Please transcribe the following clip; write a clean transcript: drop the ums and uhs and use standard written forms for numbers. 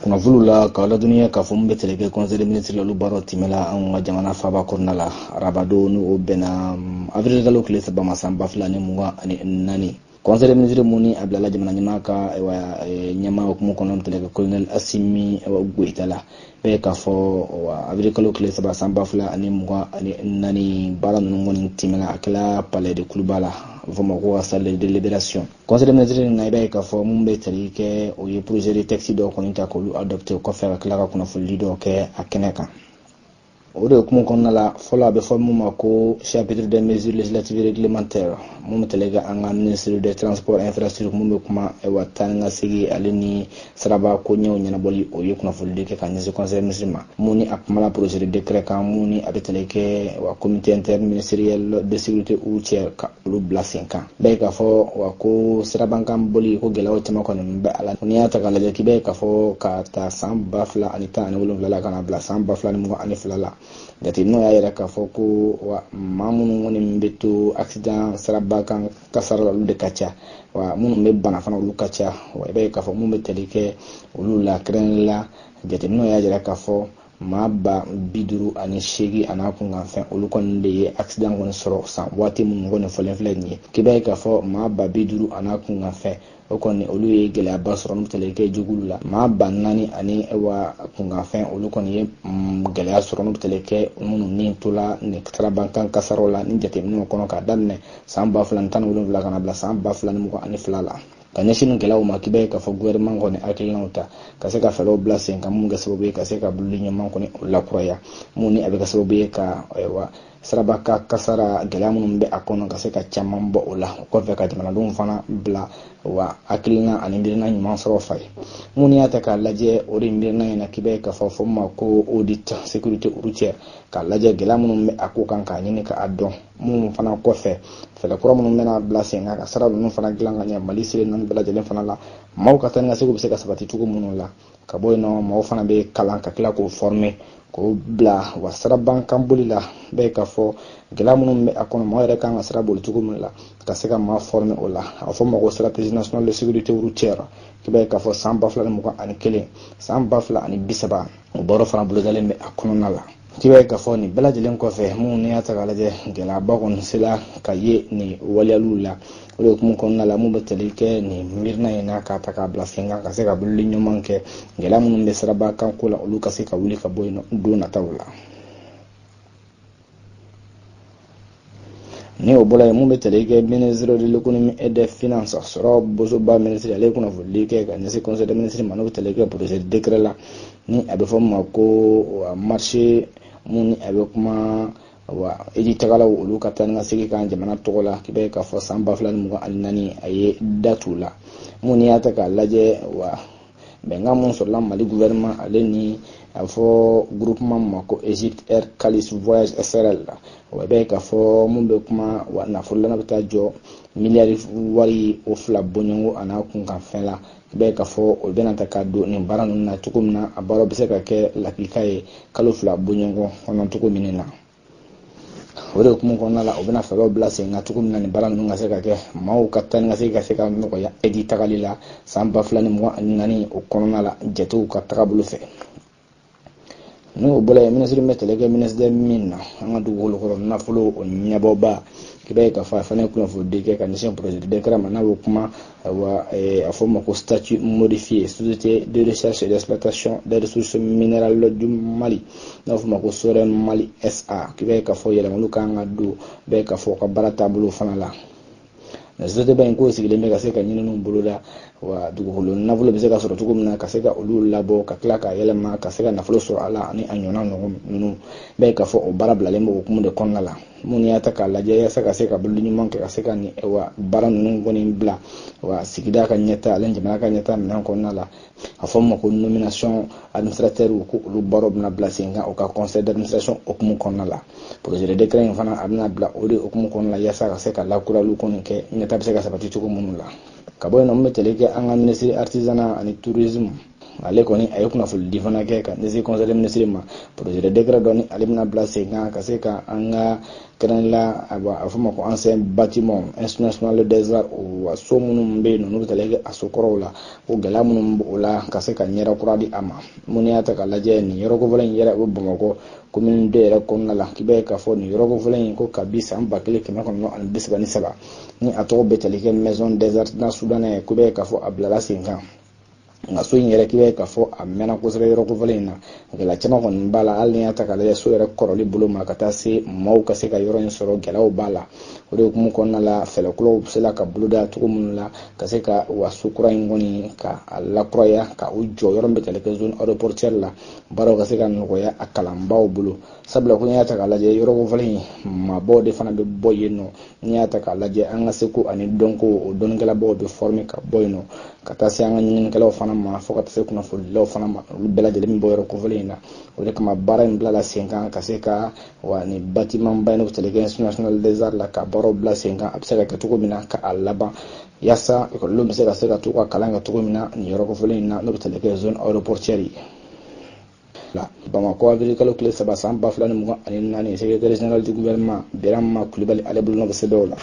Kunnafoniw la k'aw ladɔnniya k'a fɔ min bɛ tali kɛ conseil des ministres la, olu baaraw tɛmɛla anw ka jamana faaba kɔnɔna la arabadon, ni o bɛnna avril kalo tile 3 ma, san 2024. Conseil des ministres mun ni a bilala jamana ɲɛmaa ka ɲɛmaa hukumu kɔnɔ, tali kɛ colonel Assimi Goïta la, bɛɛ k'a fɔ avril kalo tile 3 san 2024, baara ninnu kɔni tɛmɛna, a kɛla palais de Kuluba la, a bɛ fɔ o ma ko salle de délibération. Conseil des ministres na, i b'a ye k'a fɔ mun bɛ tali kɛ, o ye projet de texte dɔw kɔni ta k'olu adopté. O kɔfɛ, ka tila ka kunnafonidi dɔw kɛ a kɛnɛ kan. O de hukumu kɔnɔna la, fɔlɔ, a bɛ fɔ mun ma ko chapitre des mesures législatives réglementaires, mun bɛ tali kɛ an ka ministre des Transports, Infrastructures, mun bɛ kuma taa ni ka segin ale ni siraba ko ɲɛw ɲɛnabɔli, o ye kunnafonidi kɛ ka ɲɛsin conseil ministre ma, mun ni a kumala projet de décret kan, mun ni a bɛ tali kɛ comité interministériel de sécurité routière, ka olu bila sen kan. Bɛɛ k'a fɔ ko sirabakan boli ko gɛlɛyaw caman kɔni bɛ a la. N'i y'a ta k'a lajɛ, k'i bɛ k'a fɔ ka taa san 2017 la ka na bila san 2022 la, jateminɛw y'a yira k'a fɔ ko maa minnu kɔni bɛ to accident siraba kan kasara la, olu de ka ca, wa minnu bɛ bana fana, olu ka ca. Wa i b'a ye k'a fɔ mun bɛ tali kɛ olu la, kɛrɛnkɛrɛnnenya la, jateminɛw y'a yira k'a fɔ maa 58 a n'a kunkanfɛn, olu kɔni de ye accident kɔni sɔrɔ san waati minnu kɔni fɔlen filɛ nin ye. K'i b'a ye k'a fɔ maa 50 a n'a kunkanfɛn, o kɔni olu ye gɛlɛyaba sɔrɔ n'u tali kɛ jugu la. Maa 4000 ani kunkanfɛn, olu kɔni ye gɛlɛya sɔrɔ n'u tali kɛ minnu ni tola nin sirabakan kasaraw la, ni jateminɛw kɔnɔ, k'a daminɛ san 2017 ka na bila san 2022 la. Ka ɲɛsin nin gɛlɛyaw ma, k'i b'a ye k'a fɔ gouvernement kɔni hakilinaw ta ka se ka fɛɛrɛw bila sen kan, mun kɛ sababu ye ka se ka bolili ɲuman kɔni lakuraya, mun ni a bɛ kɛ sababu ye ka siraba ka kasara gɛlɛya minnu bɛ a kɔnɔ, ka se ka caman bɔ o la. O kɔfɛ, ka jamanadenw fana bila hakilina ani miirina ɲuman sɔrɔ fa ye. Mun y'a ta k'a lajɛ, o de miirina in na, k'i b'a ye k'a fɔ fɔ ma ko audit sécurité routière, k'a lajɛ gɛlɛya minnu bɛ a ko kan, k'a ɲini k'a dɔn. Minnu fana kɔfɛ, fɛɛrɛ kura minnu bɛna bila sen kan ka sira ninnu fana dilan ka ɲɛ Mali seli naani bɛɛ lajɛlen fana la, maaw ka taa ni ka segin bɛ se ka sabati cogo minnu la. Ka bɔ yen nɔ, maaw fana bɛ kalan ka tila k'o former, k'o bila sirabakan boli la. Bɛɛ k'a fɔ gɛlɛya minnu bɛ a kɔnɔ, maaw yɛrɛ kan ka sira boli cogo min la, ka se ka maa former o la, a fɔ ma ko stratégie nationale de sécurité routière. K'i b'a ye k'a fɔ san 2021, san 2030, o baaraw fana bolodalen bɛ a kɔnɔna la. K'i b'a ye k'a fɔ nin bɛɛ lajɛlen kɔfɛ, mun n'i y'a ta k'a lajɛ, gɛlɛyaba kɔni sera ka ye nin waleyaliw la. O de hukumu kɔnɔna la, mun bɛ tali kɛ nin miirina in na, k'a ta k'a bila sen kan ka se ka bolili ɲuman kɛ, gɛlɛya minnu bɛ siraba kan ko la, olu ka se ka wuli ka bɔ yen don nataw la. Ni o bɔra yen, mun bɛ tali kɛ ministre de l'Économie et des Finances, sɔrɔ bosoba ministre, ale ye kunnafonidi kɛ ka ɲɛsin conseil des ministres ma, n'o bɛ tali kɛ projet de décret la, ni a bɛ fɔ min ma ko marché, mun ni a bɛ kuma eji tagalaw olu ka taa ni ka segin kan jamana tɔgɔ la. K'i b'a ye k'a fɔ san 2024, a ye da t'u la. Mun n'i y'a ta k'a lajɛ, bɛnkan mun sɔrɔla Mali gouvernement ale ni a fɔ groupement ma ko Egypte Air Calis Voyage SRL la, i b'a ye k'a fɔ mun bɛ kuma nafolo la, bɛ taa jɔ miliyari wari o fila bɔɲɔgɔnko a n'a kunkanfɛn la. I b'a ye k'a fɔ o bɛna ta ka don nin baara ninnu na cogo min na, a baara bɛ se ka kɛ lakika ye kalo 2 bɔɲɔgɔn kɔnɔ cogo min na. O de hukumu kɔnɔna la, o bɛna fɛɛrɛw bila sen kan cogo min na nin baara ninnu ka se ka kɛ, maaw ka taa ni ka segin ka se ka nɔgɔya eji tagali la san 2024 o kɔnɔna la, jatew ka tagabolo fɛ. N'o bɔra yen, minisiri bɛ tali kɛ ministre des Mines na, an ka dugukolo kɔrɔ nafolo o ɲɛbɔba, k'i b'a ye k'a fɔ a fana ye kunnafonidi kɛ ka ɲɛsin projet de décret ma, n'a bɛ kuma a fɔ ma ko statut modifié société de recherche et d'exploitation des ressources minérales du Mali, n'a fɔ ma ko SOREM Mali SA. K'i b'a ye k'a fɔ yɛlɛmaliw kan ka don bɛɛ k'a fɔ ka baara taabolo fana la. Société ba in k'o sigilen bɛ ka se ka ɲininiw boloda, dugukolo nafolo bɛ se ka sɔrɔ cogo min na, ka se ka olu labɔ, ka tila k'a yɛlɛma ka se ka nafolo sɔrɔ a la, ani a ɲɔgɔnna ɲɔgɔn ninnu. Bɛɛ ye k'a fɔ o baara bilalen bɛ hukumu de kɔnɔna la. Mun y'a ta k'a lajɛ, yaasa ka se ka bololi ɲuman kɛ, ka se ka nin baara ninnu kɔni bila sigida ka ɲɛta ale jamana ka ɲɛta minɛn kɔnɔna la, a fɔ ma ko nomination administrateur, ko olu baaraw bɛna bila sen kan o ka conseil d'administration hukumu kɔnɔna la. Projet de décret in fana, a bɛna bila o de hukumu kɔnɔna la, yaasa ka se ka lakuraliw kɔni kɛ, ɲɛta bɛ se ka sabati cogo minnu la. Ka bɔ yen nɔ, mun bɛ tali kɛ an ka ministre artisanat ani tourisme, Ale kɔni a ye kunnafoni di fana kɛ ka ɲɛsin conseil des ministres ma, projet de décret dɔ ni ale bɛna bila sen kan ka se ka an ka kɛrɛnkɛrɛnnenya la, a fɔ ma ko ancien bâtiment Institut national des arts, wa so minnu bɛ yen nɔ, n'u bɛ tali kɛ a so kɔrɔw la, o gɛlɛya minnu b'o la, ka se ka ɲɛda kura di a ma. Mun y'a ta k'a lajɛ, nin yɔrɔ kofɔlen in yɛrɛ, o bɛ Bamakɔ commune 2 yɛrɛ kɔnɔna la. K'i b'a ye k'a fɔ nin yɔrɔ kofɔlen in ko kabi san 1933, ni a tɔgɔ bɛ tali kɛ Maison des artisans soudanais, k'i b'a ye k'a fɔ a bilala sen kan. Nka so in yɛrɛ, k'i b'a ye k'a fɔ a mɛnna kosɛbɛ yɔrɔ kofɔlen in na, gɛlɛya caman kɔni b'a la. Hali n'i y'a ta k'a lajɛ, so yɛrɛ kɔrɔli bolo ma ka taa se maaw ka se ka yɔrɔ in sɔrɔ, gɛlɛyaw b'a la. O de hukumu kɔnɔna la, fɛɛrɛ kuraw sela ka boloda cogo minnu la ka se ka wa so kura in kɔni ka a lakuraya, ka u jɔ yɔrɔ min bɛ tali kɛ zone aéroportuaire la, baaraw ka se ka nɔgɔya a kalanbaaw bolo. Sabula ko n'i y'a ta k'a lajɛ, yɔrɔ kofɔlen in maabaw de fana bɛ bɔ yen nɔ. N'i y'a ta k'a lajɛ, an ka seko ani dɔnko, o dɔnnikɛlabaw bɛ former ka bɔ yen nɔ, ka taa se an ka ɲininikɛlaw fana ma, fo ka taa se kunnafonidilaw fana ma, olu bɛɛ lajɛlen bɛ bɔ yɔrɔ kofɔlen in na. O de kama baara in bilala sen kan ka se ka wa nin bâtiment ba in, n'o bɛ tali kɛ Institut national des arts la, ka baaraw bila sen kan, a bɛ se ka kɛ cogo min na ka a laban, yaasa ekɔlidenw bɛ se ka t'u ka kalan kɛ cogo min na nin yɔrɔ kofɔlen in na, n'o bɛ tali kɛ zone aéroportuaire ye la Bamakɔ. Avril kalo tile 3 san 2024, secrétaire général du gouvernement Birama Kulibali, ale bolonɔ bɛ sɛbɛnw la.